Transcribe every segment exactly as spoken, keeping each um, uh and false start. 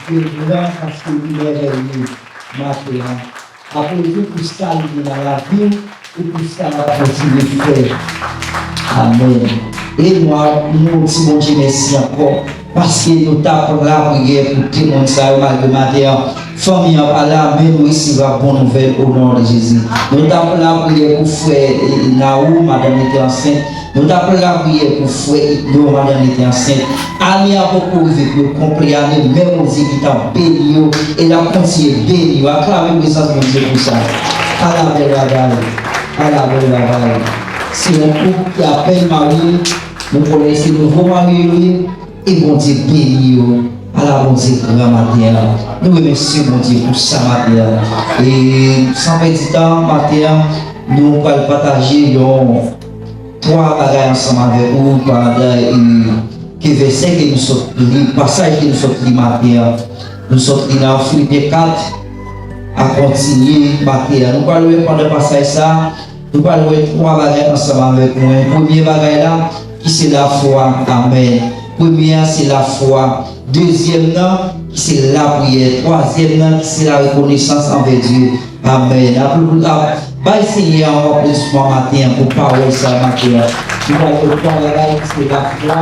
Li gran paske li mèvèye maten an. Aplodi pou sa li gen nan lavi w e pou sa l ap kontinye fè. Amèn. E nou a, nou di Bondye mèsi ankò paske nou t ap lapriyè pou de moun sa yo malgre maten an fanmi an pa la, men nou resevwa bon nouvèl o non de Jezi. Nou t ap lapriyè pou frè, e, Naou, madanm li te ansent. Nou t ap lapriyè pou frè Igno, madanm li te ansent. Ane a poko rive pou yo konplè ane, men Bondye gentan beni yo, e l ap kontinye beni yo. Aklame prezans Bondye pou sa. Ala bèl bagay. Ala bèl bagay. Se yon koup ki apèn marye. Nou konnen se nouvo marye yo ye. E Bondye beni yo. Ala Bondye gran maten an. Nou remèsye Bondye pou sa maten an. E san pèdi tan, maten an, nou pral pataje yon twa bagay ansanm avèk ou pandan, e, ke vèsè ke nou sot li, pasaj ke nou sot li maten an. Nou sot li nan Filipen kat, a kontinye maten an. Nou pral wè pandan pasaj sa, nou pral wè twa bagay ansanm avèk mwen. Premye bagay la, ki se lafwa. Amèn. Premye a, se lafwa. Dezyèm nan, ki se lapriyè. Twazyèm nan, ki se larekonesans anvè Dye. Amèn. Ap, ap, bay Senyè a yon aplodisman maten an pou pawòl sa maten an. Nou pral wè twa bagay, ki se lafwa.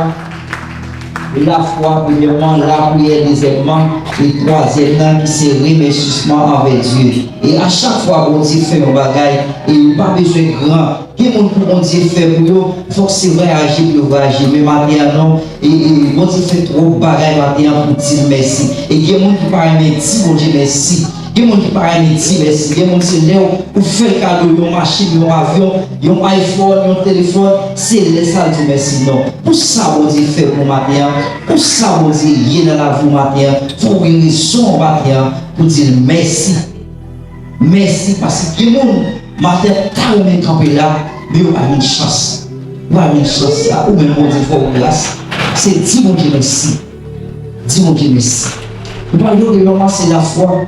Lafwa, premyèman, lapriyè, dezyèmman, e twazyèm nan, ki se remèsisman anvè Dye. E a chak fwa Bondye fè yon bagay, e li pa bezwen gran. Gen moun pou Bondye fè pou yo, fòk se vwayaje pou yo vwayaje. Men maten an, non, e, e, Bondye fè twòp bagay maten an pou di l mèsi. E gen moun ki pa renmen di Bondye mèsi. Gen moun ki pa renmen di mèsi. Gen moun se lè w, ou fè l kado yon machin, yon avyon, yon iPhone, yon telefòn, se lè sa l di w mèsi. Non. Pou sa Bondye fè pou w maten an, pou sa Bondye ye nan lavi w maten an, fò w gen rezon maten an pou di l mèsi. Mèsi, paske gen moun, maten an, ta renmen kanpe la, men yo pa jwenn chans. Ou pa jwenn chans sa. Ou menm, Bondye fè w gras. Se di Bondye mèsi. Di Bondye mèsi. Ou pa jwenn lòt, se lafwa.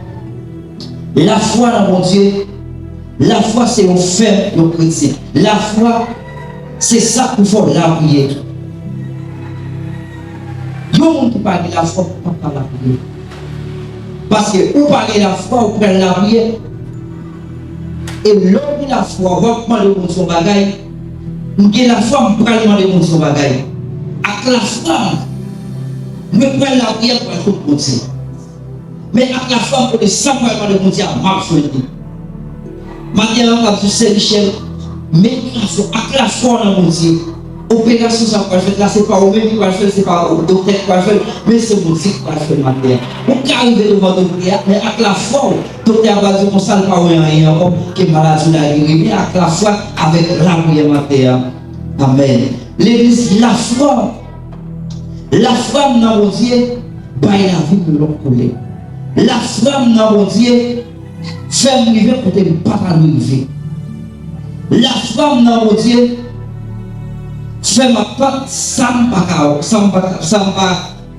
Lafwa nan Bondye. Lafwa se yon fè yon kretyen. Lafwa, se sa k pou fè w lapriyè. Yon moun ki pa gen lafwa p ap ka lapriyè. Paske ou pa gen lafwa, ou pral lapriyè. E lè w gen lafwa, w ap mande Bondye yon bagay. M gen lafwa, m pral mande Bondye yon bagay. Ak lafwa m, mwen pral lapriyè, m pral kot Bondye. Men ak lafwa, m konnen sa m pral mande Bondye a, m ap jwenn li. Maten an, m ap di w, Sè Michel, men lafwa, ak lafwa w nan Bondye, operasyon sa k pral fèt la, se pa ou menm ki pral fè l, se pa doktè ki pral fè l, men se Bondye ki pral fè l maten an. Ou ka rive devan doktè a, men ak lafwa w, doktè a pral di w konsa, l pa wè anyen ankò, ke maladi w la geri, men ak lafwa, avèk lapriyè maten an. Amèn. Legliz, lafwa, lafwa m nan Bondye, bay lavi m yon lòt koulè. Lafwa m nan Bondye fè m rive kote m pa ta dwe rive. Lafwa m nan Bondye fè m ap tann sa m pa ka, sa m pa, sa m pa,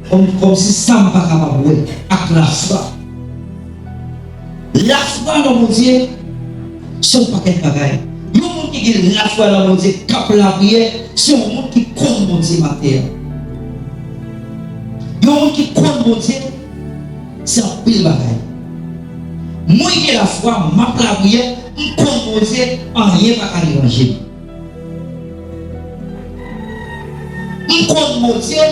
kòm, kòmsi sa m pa kapab wè ak lafwa. Lafwa nan Bondye se yon pakèt bagay. Yon moun ki gen lafwa nan Bondye, k ap lapriyè, se yon moun ki konn Bondye maten an. Yon moun ki konn Bondye, se anpil bagay. Mwen gen lafwa, m ap lapriyè, m konn Bondye, anyen pa ka deranje m. M konn Bondye,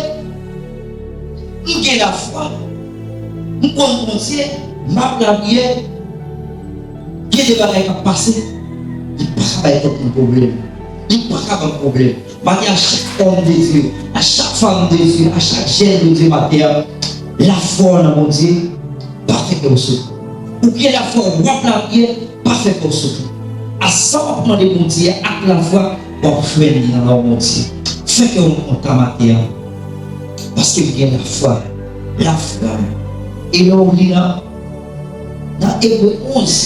m gen lafwa, m konn Bondye, m ap lapriyè, gen de bagay k ap pase, li pa ka bay tèt mwen pwoblèm. Li pa ka ban m pwoblèm. Maten a, chak òm de Dye, a chak fanm de Dye, a chak jèn de Dye maten an, lafwa w nan Bondye, pa fè kè w soufri. Ou gen lafwa, w ap lapriyè, pa fè kè w soufri. A sa w ap mande Bondye a ak lafwa, w ap jwenn li nan non Bondye. Fè kè w kontan maten an. Paske m gen lafwa. Lafwa. E lè w li nan, nan Ebre onz,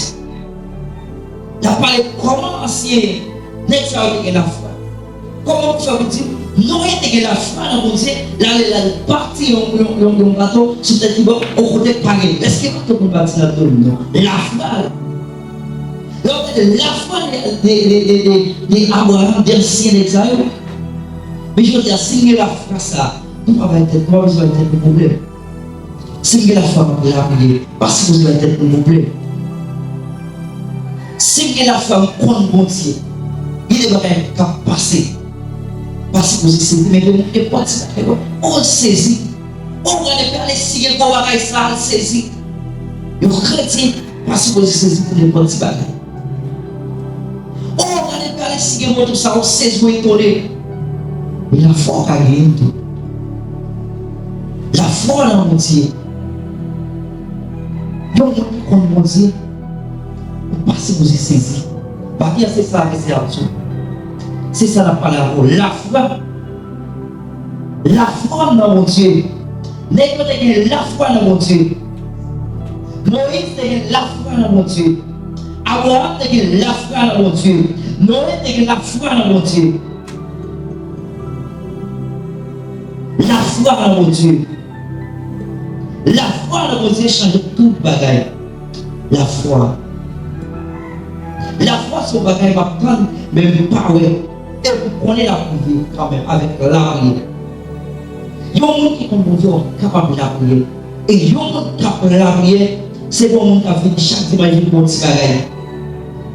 l ap pale kòman ansyen nèg sa yo te gen lafwa. Kòman pou fè pou di m, Noye te gen lafwa nan Bondye, l ale, l al bati yon, yon, yon, yon bato sou tè ki bò, yon kote k pa gen. Èske bato pou l bati nan do l? Non. Lafwa l. Lè w gade lafwa de, de, de, de, de, de Abraram, de ansyen nèg sa yo, men jodi a, si n gen lafwa sa, nou pa bay tèt, nou pa bezwen bay tèt nou pwoblèm. Si m gen lafwa, m ap lapriyè. Pa sipoze bay tèt mwen pwoblèm. Si m gen lafwa, m konn Bondye. Gen de bagay k ap pase. Pa sipoze sezi, men gen moun nenpòt ti bagay. O, sezi. O, gade, gade, si gen gwo bagay sa, l sezi. Yon kretyen pa sipoze sezi pou nenpòt ti bagay. O, gade, gade, si gen moto sa, ou sezi, ou etone. Men lafwa w ka genyen tou. Lafwa nan Bondye. Yon moun ki konn Bondye, ou pa sipoze sezi. Maten an, se sa ke se ap di w. Se sa n ap pale avè w. Lafwa. Lafwa nan Bondye. Nèg yo te gen lafwa nan Bondye. Moyiz te gen lafwa nan Bondye. Abraram te gen lafwa nan Bondye. Noye te gen lafwa nan Bondye. Lafwa nan Bondye. Lafwa nan Bondye chanje tout bagay. Lafwa. Lafwa se yon bagay m ap tann, men m pa wè. E m konnen l ap rive kanmenm avèk lapriyè. Yon moun ki konn Bondye, w kapab lapriyè. E yon moun k ap lapriyè, se pa yon moun k ap vini chak dimanch vin pran yon ti bagay.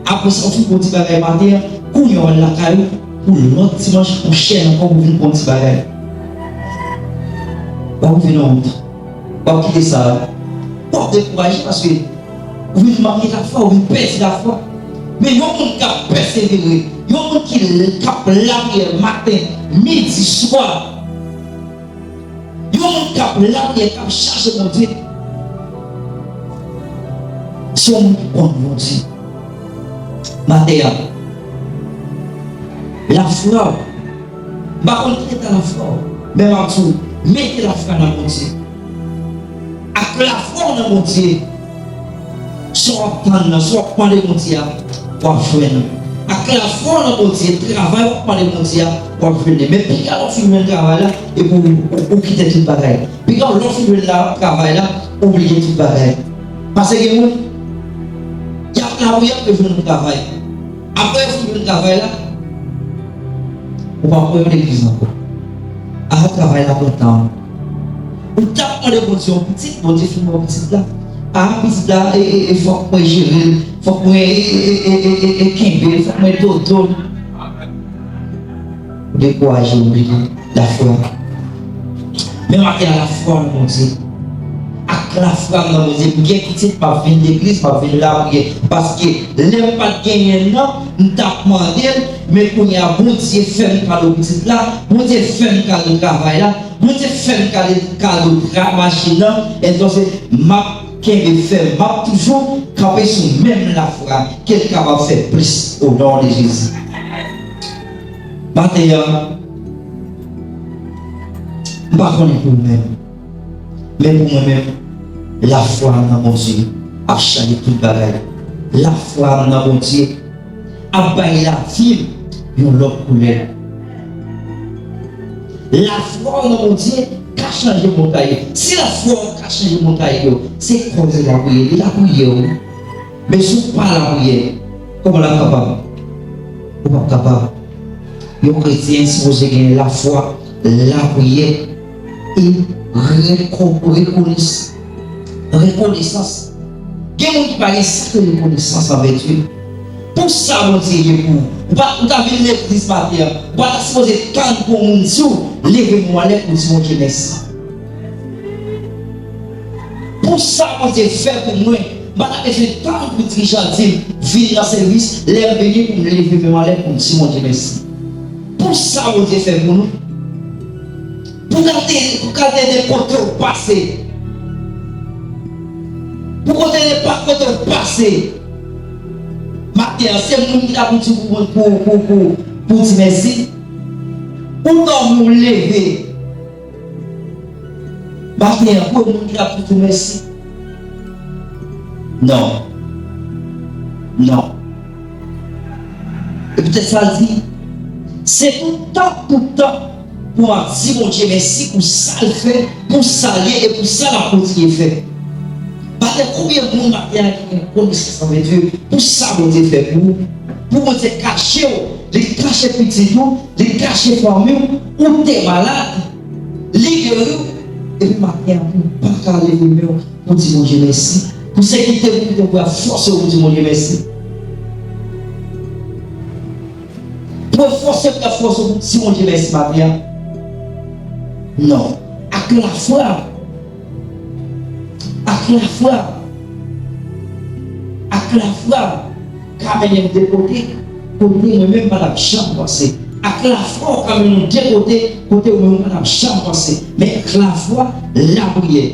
Apre sa, w fin pran yon ti bagay maten an, kounye a w al lakay ou, pou lòt dimanch pwochèn ankò, pou w vin pran yon ti bagay. W ap rive nan wont. W ap kite sa. W ap dekouraje paske ou vin manke lafwa, ou vin pèdi lafwa. Men yon moun k ap pèsevere, yon moun ki l-, k ap lapriyè maten, midi, swa, yon moun k ap lapriyè, k ap chache Bondye, se yon moun ki konn Bondye. Maten an, lafwa w, m pa konn ki eta lafwa w, men m ap di w, mete lafwa nan Bondye. Ak lafwa w nan Bondye, sa w ap tann nan, sa w ap mande Bondye a, w ap jwenn. Ak lafwa w nan Bondye, travay w ap mande Bondye a, w ap jwenn li. Men piga lè w fin jwenn travay la, epi w, w, w kite tout bagay. Piga lè w fin jwenn la, travay la, ou bliye tout bagay. Paske gen moun, y ap lapriyè pou yo jwenn yon travay. Apre yo fin jwenn travay la, ou pa kwè yo legliz ankò. A, travay la pran tan. Ou t ap mande Bondye yon pitit, Bondye fin ba w pitit la. A, pitit la, e, e, e, fòk mwen jere l, fòk mwen, e, e, kenbe l, fòk mwen dodo l. Ou dekouraje, ou bliye lafwa. Men maten an, lafwa nan Bondye. Ak lafwa nan Bondye, m gen pitit, m ap vin legliz, m ap vin lapriyè. Paske lè m pa t genyen l nan, m t ap mande l, men kounye a, Bondye fè m kado pitit la, Bondye fè m kado travay la, Bondye fè m kado, kado tra-, machin nan, entonse, m ap kenbe fèm, m ap toujou kanpe sou menm lafwa ke l kapab fè plis, o non de Jezi. Maten an, m pa konnen pou ou menm, men pou mwen menm, lafwa m nan Bondye ap chanje tout bagay. Lafwa m nan Bondye ap bay lavi m yon lòt koulè. Lafwa w nan Bondye ka chanje montay. Si lafwa w ka chanje montay yo, se kòz lapriyè, li lapriyè w. Men si w pa lapriyè, kòman l ap kapab? Ou p ap kapab. Yon kretyen sipoze gen lafwa, lapriyè e reko-, rekones-, rekonesans. Gen moun ki pa gen sa k rele rekonesans anvè Dye. Pou sa Bondye ye pou ou. Ou pa, ou ta vin legliz maten an, ou pa ta sipoze tann pou yon moun di w, leve men w anlè pou w di Bondye mèsi. Pou sa Bondye fè pou mwen, m pa ta bezwen tann pou dirijan di m, vin nan sèvis, lè m vini pou m leve men m anlè pou m di Bondye mèsi. Pou sa Bondye fè pou nou, pou gade, pou gade de kote w pase, pou kote de pa kote w pase, maten an, se moun ki ta pou di pou, pou, pou, pou, pou di mèsi, ou dòmi, ou leve. Maten an, pou moun ki t ap di w mèsi. Non. Non. E poutèt sa l di, se tout tan, tout tan, pou w ap di Bondye mèsi pou sa l fè, pou sa l ye e pou sa l ap kontinye fè. Maten, konbyen moun maten an ki gen konesans anvè Dye pou sa Bondye fè pou ou? Pou Bondye kache w, li kache pitit ou, li kache fanmi w, ou te malad, li geri w. Epi maten an, pou w pa ka leve men w pou w di Bondye mèsi. Pou sekirite pou kite w pou w ap fòse w pou w di Bondye mèsi. Pou w fòse w ap fòse w pou w di Bondye mèsi maten an. Non. Ak lafwa. Ak lafwa. Ak lafwa. Ka mennen m de kote, kote mwen menm m pa t ap janm panse. Ak lafwa, w ka mennen w de kote, kote ou menm ou pa t ap janm panse. Men ak lafwa, lapriyè.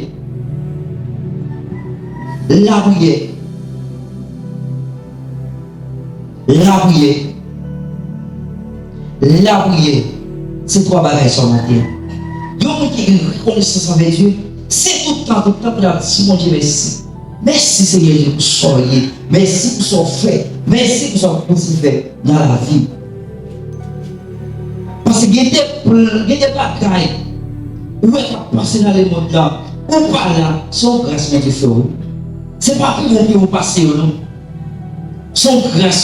Lapriyè. Lapriyè. Lapriyè. Se twa bagay sa w maten an. Yon moun ki gen rekonesans anvè Dye, se tout tan, tout tan pou l ap di Bondye mèsi. Mèsi, Senyè Dye, pou sa w ye. Mèsi pou sa w fè. Mèsi pou sa w kontinye fè nan lavi m. Paske gen de pl-, gen de bagay ou wè k ap pase nan lemonn nan, ou pa la, se yon gras Bondye fè w. Se pa pi bon ke ou pase yo, non. Se yon gras.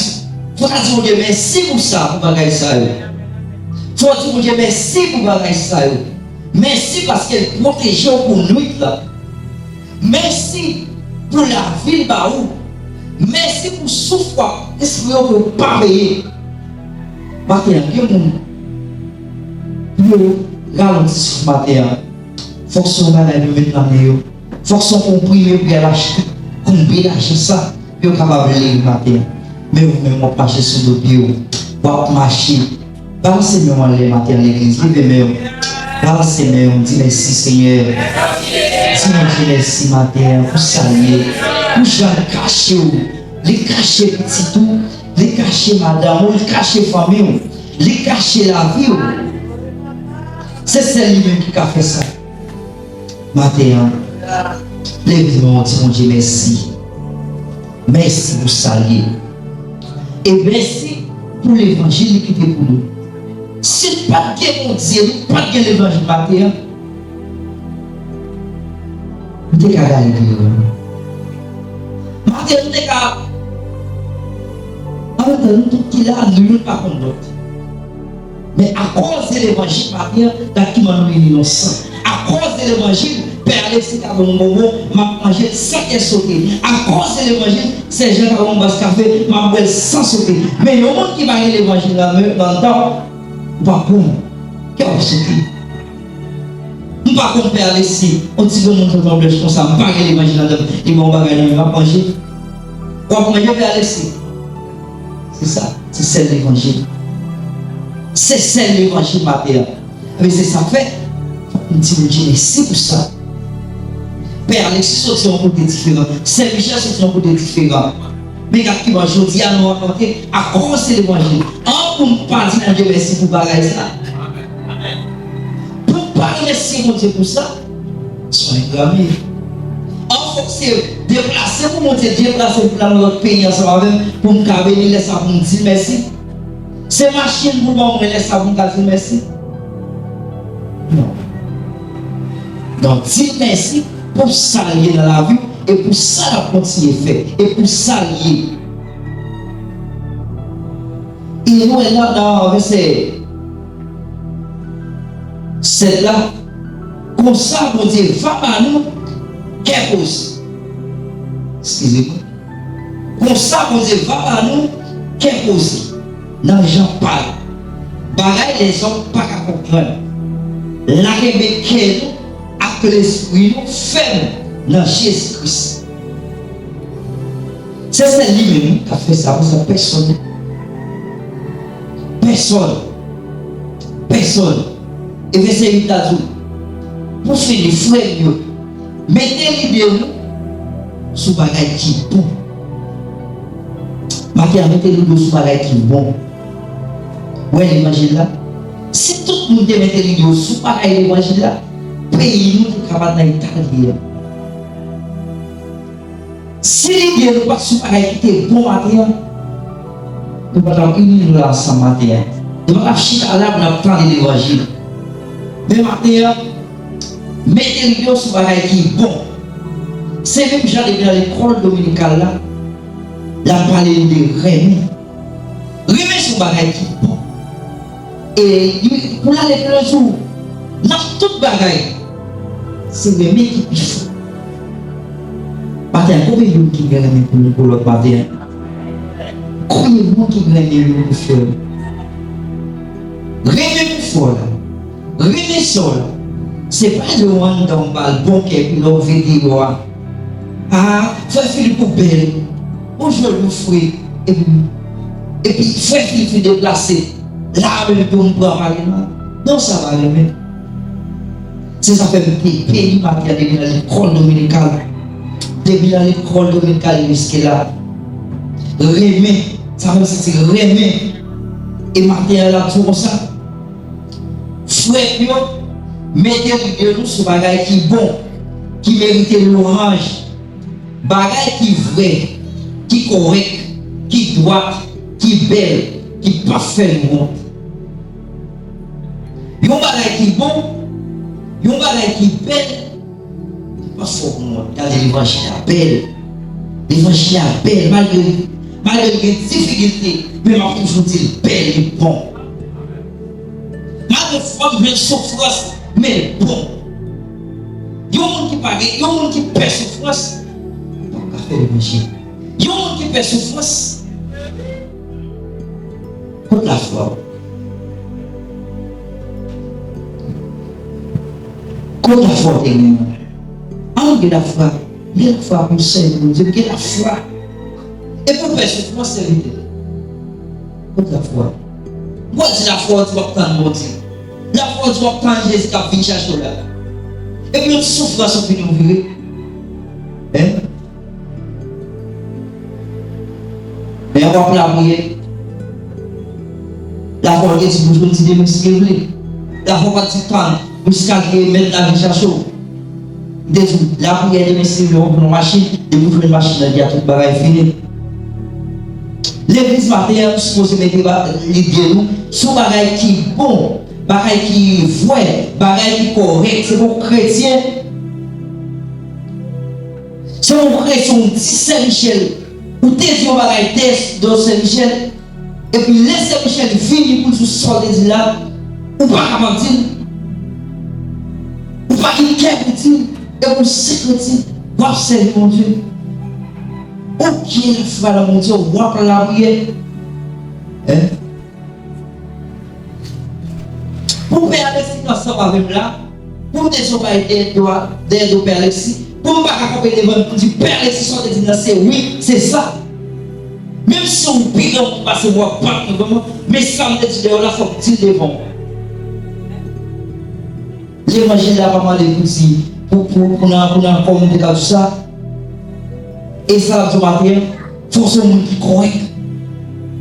Fò w ta di Bondye mèsi pou sa, pou bagay sa yo. Fò w di Bondye mèsi pou bagay sa yo. Mèsi paske l pwoteje w pou nwit la. Mèsi pou lavi l ba ou. Mèsi pou souf w ap respire yo ke w pa peye. Maten an, gen moun pou yo ralonti souf maten an. Fòk se yon bagay pou yo met nan men yo. Fòk se yon konprime pou y al achte. Konbe lajan sa pou yo kapab leve maten an. Men ou menm w ap mache sou do pye w. W ap mache. Balanse men w anlè maten an legliz. Leve men w. Balanse men w. Di mèsi Senyè. Di Bondye mèsi maten an pou sa l ye. Pou jan l kache w. Li kache pitit ou. Li kache madanm ou. Li kache fanmi w. Li kache lavi w. Se sèl li menm ki ka fè sa. Maten an, leve men w di Bondye mèsi. Mèsi pou sa l ye. E mèsi pou levanjil li kite pou nou. Si n pa t gen Bondye, nou pa t gen levanjil maten an, nou te ka gaye deyò. Maten an, nou te ka, an menm tan, nou tout ki la, nou youn pa konn lòt. Men akoz de levanjil maten an, gad kiman nou inosan. Akoz de levanjil, Pè Alexis ka ban m yon bonbon, m ap manje l san kè sote. Akoz de levanjil, Sè Jan ka ban m yon bas kafe, m ap bwè l san sote. Men yon moun ki pa gen levanjil nan men, nan dan, ou pa konn kè w ap sote. M pa konn Pè Alexis, yon ti granmoun tonton blèch konsa, m pa gen levanjil nan dan, li ban m yon bagay nan men, m ap manje. W ap manje, Pè Alexis? Se sa, se sèl levanjil. Se sèl levanjil maten an. Men se sa k fè, fòk nou di Bondye mèsi pou sa. Pè Alexis soti yon kote diferan. Sè Michel soti yon kote diferan. Men gad kijan jodi a nou rankontre akoz de levanjil. An pou n pa di Bondye mèsi pou bagay sa. Pou n pa remèsye Bondye pou sa, se yon engra m ye. An fòk se deplase pou Bondye deplase pou l al nan lòt peyi ansanm avè m, pou m ka beni lè sa pou m di l mèsi. Se machin pou l ban mwen lè sa pou m ka di l mèsi. Non. Donk, di l mèsi pou sa l ye nan lavi w e pou sa l ap kontinye fè e pou sa l ye. E nou wè nan, nan vèsè sèt la, konsa Bondye va ba nou kè poze. Eskize mwen. Konsa Bondye va ba nou kè poze nan jan pa l. Bagay lèzòm pa ka konprann. L a kenbe kè nou ak lespri nou fèm nan Jezi Kris. Se sèl li menm wi k ap fè sa, konsa pèsonn. Pèsonn. Pèsonn. E vèsè uit la di w, pou fini, frè m yo, mete lide nou sou bagay ki bon. Maten an, mete lide w sou bagay ki bon. Ou wè levanjil la? Si tout moun te mete lide yo sou bagay levanjil la, peyi nou te ka pa t nan eta l ye a. Si lide nou pa t sou bagay ki te bon maten an, nou pa t ap ini nou la ansanm maten an. Nou pa t ap chita la pou n ap tande levanjil. Men maten an, mete lide w sou bagay ki bon. Se menm jan depi nan lekòl dominikal la, l ap pale nou de renmen. Renmen se yon bagay ki bon. E pou l ale pi lwen sou, nan tout bagay, Se renmen ki pi fò. Maten an, konbyen moun ki gen renmen pou, pou lòt maten an? Konbyen moun ki gen renmen youn pou frè yo? Renmen pou frè w la. Renmen sè w la. Se pa lè w anndan w ba l bon kè, epi lè w vin deyò a. Ah, frè Philippe ou bèl. Ou joli, ou fre. Epi, epi frè Philippe fin deplase. La menm pou m pran pale non. Non, sa pa renmen. Se sa fè m te beni maten an depi nan lekòl dominikal. Depi nan lekòl dominikal jiske la. Renmen. Sa fè m santi renmen. E maten an l ap di w konsa. Frè m yo, mete lide nou sou bagay ki bon, ki merite lwanj. Bagay ki vrè, ki kòrèk, ki dwat, ki bèl, ki p ap fè nou wont. Yon bagay ki bon, yon bagay ki bèl, li p ap fè w wont. Gade levanjil la bèl. Levanjil la bèl, malgre, malgre l gen difikilte, men m ap toujou di l bèl, li bon. Malgre fò m jwenn soufrans, men l bon. Yon moun ki pa gen, yon moun ki pè soufrans, pa ka fè levanjil. Yon moun ki pè soufrans, kot lafwa w? Kot lafwa w te gen an? An gen lafwa. Gen lafwa pou sèvi Bondye. Gen lafwa. E pou pè soufrans, sèvitè. Kot lafwa w? Mwen di lafwa w di w ap tann Bondye. Lafwa w di w ap tann Jezi k ap vin chache w la. Epi yon ti soufrans ou vini ou vire. Hein? Men w ap lapriyè. Lafwa w te di pou jodi demen si Dye vle. Lafwa w pa t di tann jiska ke mèt la vin chache w. M te di w, lapriyè demen si Dye vle w ap pran machin, depi w jwenn machin nan, deja tout bagay fini. Legliz maten an, nou sipoze mete ba, lide nou sou bagay ki bon, bagay ki vrè, bagay ki kòrèk. Se pou kretyen, se pou kretyen, yon ti Sen Michèl, ou te di yon bagay tè, Dòk Sen Michèl, epi lè Sen Michèl vini pou l di w sa w te di la, ou pa kapab di l. Ou pa gen kè pou di l. Epi w se kretyen, w ap sèvi Bondye. Ou gen lafwa nan Bondye, w ap lapriyè. Hein? Pou Pè Alexis ansanm avè m la, pou m te sou bay dèyè do a, dèyè do Pè Alexis, pou m pa ka kanpe devan l pou m di, Pè Alexis, sa w te di m nan, se wi, se sa. Menm si w pi gran moun pase m, w ap bat mwen vrèman, men sa m te di dèyè w la, fò m di l devan w. Levanjil la pa mande pou di, pou, pou, pou nan, pou nan kòmante la, tou sa. E sa l ap di w maten an, fò w se yon moun ki kòrèk.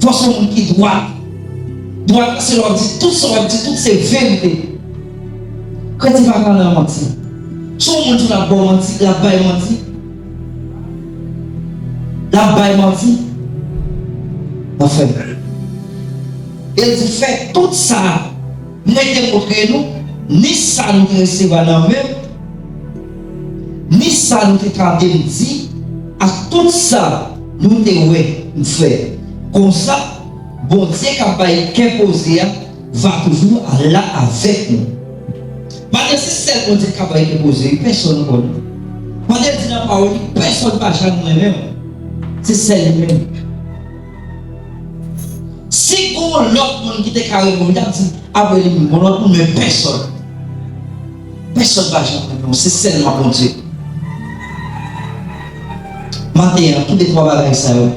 Fò w se yon moun ki dwat. Dwat la se lè w ap di tout sa w ap di, tout se verite. Kretyen pa ka nan manti. Si yon moun di l ap ba w manti, l ap bay manti. L ap bay manti. Anfen. E l di fè tout sa mwen te montre nou, ni sa nou te resevwa nan men m, ni sa nou te tande m di, ak tout sa nou te wè m fè. Konsa, Bondye k ap bay kè poze a va toujou la avèk nou. Maten, se sèl Bondye k ap bay kè poze, pèsonn ankò non. Maten, di nan pawòl li, pèsonn pa janm renmen w. Se sèl li menm. Si gon lòt moun ki te ka renmen w, li t ap di, apre li menm, gon lòt moun, men pèsonn. Pèsonn pa janm renmen w, se sèlman Bondye. Maten an, tou de twa bagay sa yo,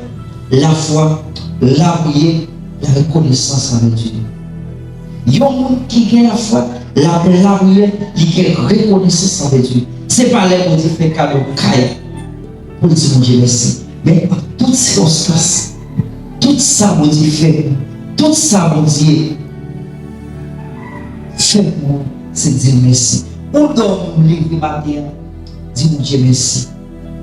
lafwa, lapriyè, larekonesans anvè Dye. Yon moun ki gen lafwa, l ap lapriyè, li gen rekonesans anvè Dye. Se pa lè Bondye fè kado kay pou l di Bondye mèsi. Men ak tout sikonstans, tout sa Bondye fè, tout sa Bondye fè pou ou, se di l mèsi. Ou dòmi, ou leve maten an, di Bondye mèsi.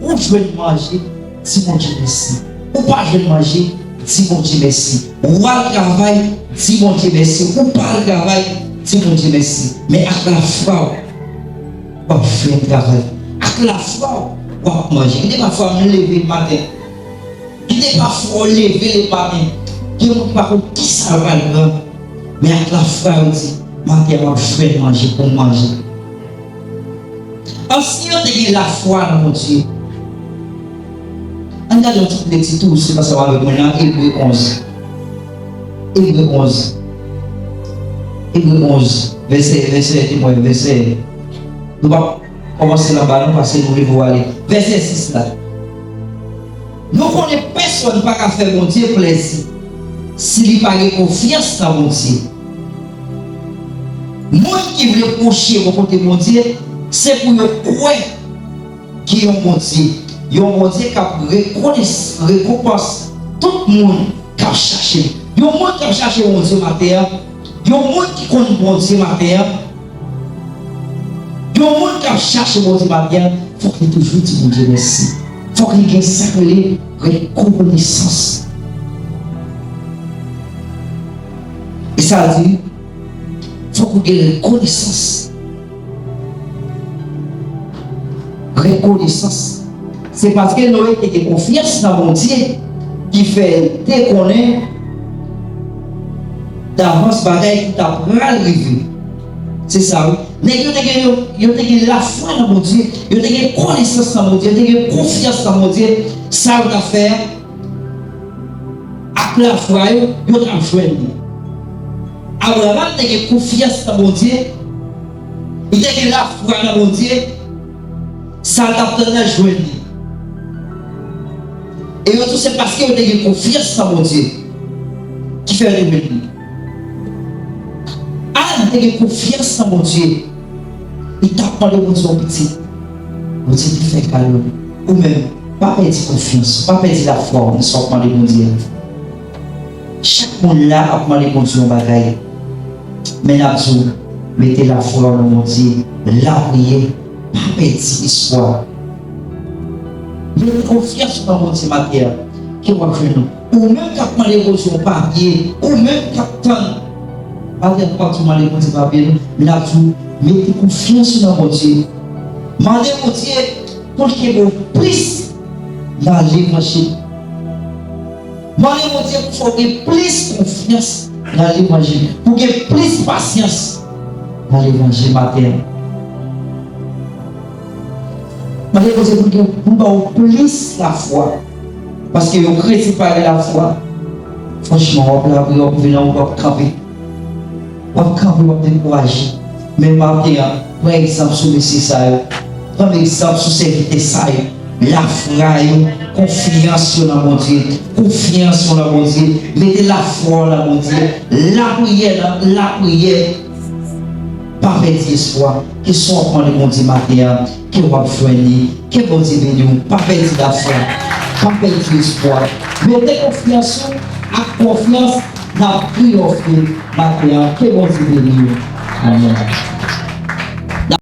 Ou jwenn manje, di Bondye mèsi. Ou pa jwenn manje, di Bondye mèsi. Ou al travay, di Bondye mèsi. Ou pa al travay, di Bondye mèsi. Men ak lafwa w, w ap jwenn travay. Ak lafwa w, w ap manje. Gen de pafwa m leve maten, gen de pafwa w leve le maten, gen moun ki pa konn kisa l pral pran. Men ak lafwa yo di, maten an m ap jwenn manje pou m manje. Ansyen yo te gen lafwa nan Bondye. Ann gade yon ti lekti tou, si w ansanm avèk mwen nan Ebre onz. Ebre onz. Ebre onz, vèsè, vèsè, di mwen, vèsè. Nou p ap kòmanse anba non, paske nou rive ale. Vèsè sis la. Nou konnen pèsonn pa ka fè Bondye plèzi si li pa gen konfyans nan Bondye. Moun ki vle pwoche bò kote Bondye, se pou yo kwè gen yon Bondye. Yon Bondye k ap rekones-, rekonpanse tout moun k ap chache l. Yon moun k ap chache Bondye maten an, yon moun ki konn Bondye maten an, yon moun k ap chache Bondye maten an, fòk li toujou di Bondye mèsi. Fòk li gen sa k rele rekonesans. E sa di, fòk ou gen rekonesans. Rekonesans. Se paske Noye te gen konfyans nan Bondye ki fè l te konnen davans bagay ki t ap pral rive. Se sa, wi. Nèg yo te gen, yo, yo te gen lafwa nan Bondye, yo te gen konesans nan Bondye, yo te gen konfyans nan Bondye. Sa yo t ap fè a, ak lafwa yo, yo t ap jwenn li. Abraram te gen konfyans nan Bondye, li te gen lafwa nan Bondye, sa l t ap tann nan jwenn li. E yo tou se paske yo te gen konfyans nan Bondye ki fè yo te jwenn li. Ann te gen konfyans nan Bondye. Li t ap mande Bondye yon pitit. Bondye te fè kado. Ou menm, pa pèdi konfyans ou, pa pèdi lafwa w nan sa w ap mande Bondye a. Chak moun la ap mande Bondye yon bagay. Men n ap di w, mete lafwa w nan Bondye, lapriyè, pa pèdi espwa. Mete konfyans ou nan Bondye maten an, ke w ap jwenn li. Ou menm k ap mande Bondye yon papye, ou menm k ap tann, pa gen, pa tou mande Bondye papye non, men n ap di w, mete konfyans ou nan Bondye. Mande Bondye pou l kenbe w plis nan levanjil. Mande Bondye pou fè w gen plis konfyans nan levanjil, pou w gen plis pasyans nan levanjil maten an. Mande Bondye pou l gen, pou l ba w plis lafwa. Paske yon kretyen pa gen lafwa. Franchman, w ap lapriyè, w ap vin, w ap kanpe. W ap kanpe, w ap dekouraje. Men maten an, pran egzanp sou mesye sa yo. Pran egzanp sou sèvitè sa yo. Lafwa yo, konfyans yo nan Bondye. Konfyans yo nan Bondye. Mete lafwa w nan Bondye. Lapriyè, nan lapriyè. Pa pèdi espwa. Ke sa w ap mande Bondye maten an, ke w ap jwenn li. Ke Bondye beni w. Pa pèdi lafwa. Pa pèdi espwa. Mete konfyans ou ak konfyans n ap triyonfe maten an. Ke Bondye beni w. Amèn.